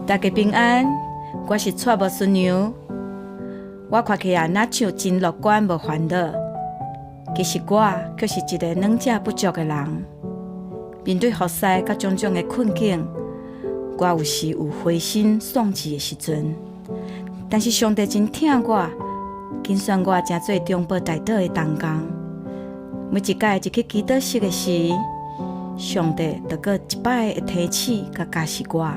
大家平安，我是蔡牧師娘。我看起來若像真樂觀無煩惱，其實我卻是一個軟食不足的人。面對服侍佮種種的困境，我有時有灰心喪志的時陣。但是上帝真疼我，揀選我成做中保大島的同工。每一擺入去祈禱室的時，上帝就閣一擺會提醒佮教示我，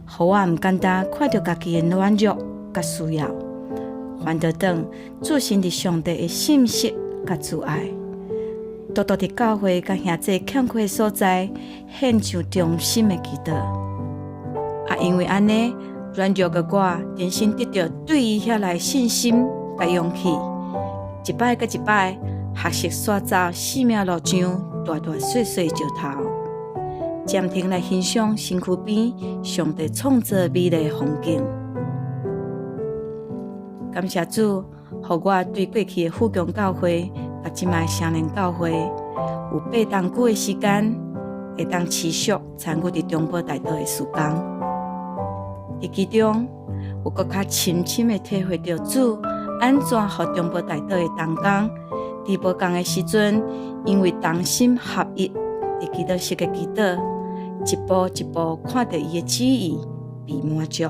予我毋簡單看著家己的軟弱佮需要，反倒轉置身佇上帝的信實佮慈愛，獨獨佇教會佮兄弟欠缺的所在，獻上忠心的祈禱。啊，因為按呢，軟弱的我，重新得著對伊遐來信心佮勇氣，一擺閣一擺學習刷走生命路上大大細細石頭，暫停來欣賞身軀邊上帝創造美麗的風景。感謝主，予我對過去的富強教會，佮這擺雙連教會，有8冬久的時間，會當持續參與佇中保大島的事工。佇其中，有閣較深深的體會著主按怎予中保大島的同工，佇無仝的時陣，因為同心合一，佇祈禱室的祈禱，一步一步看著伊的旨意被滿足，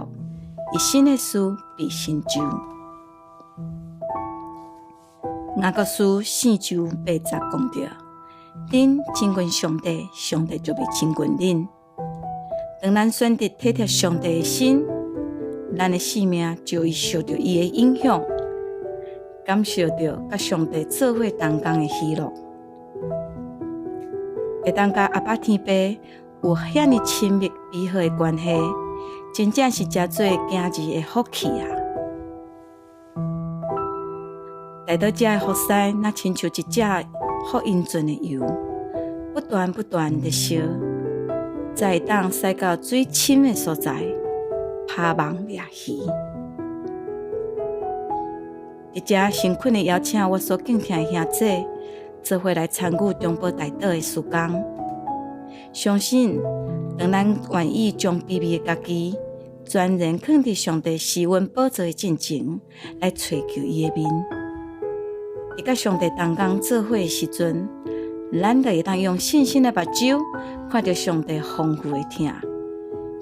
伊新的事被成就。雅各書四章八節講著：恁親近上帝，上帝就欲親近恁。當咱選擇體貼上帝的心，咱的生命就會受著伊的影響，感受著佮上帝做伙同工的喜樂，會當佮阿爸天父有遐爾親密美好的關係，真正是誠做囝兒的福氣啊！來到遮的服侍，若親像一隻福音船的油，不斷不斷的燒，才會當駛到水深的所在，拋網掠魚。佇遮誠懇的邀請我所敬疼的兄弟，做伙來參與中保大島的事工。相信當咱願意將卑微的家己，全然囥佇上帝施恩寶座的進前，來揣求伊的面。佇佮上帝同工做伙的時陣，咱就會當用信心的目睭看著上帝豐富的疼，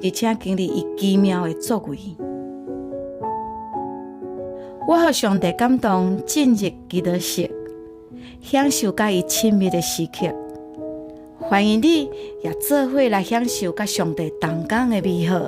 而且經歷伊奇妙的作為。我予上帝感動，進入祈禱室，享受佮伊親密的時刻。歡迎你也做伙來享受佮上帝同工的美好。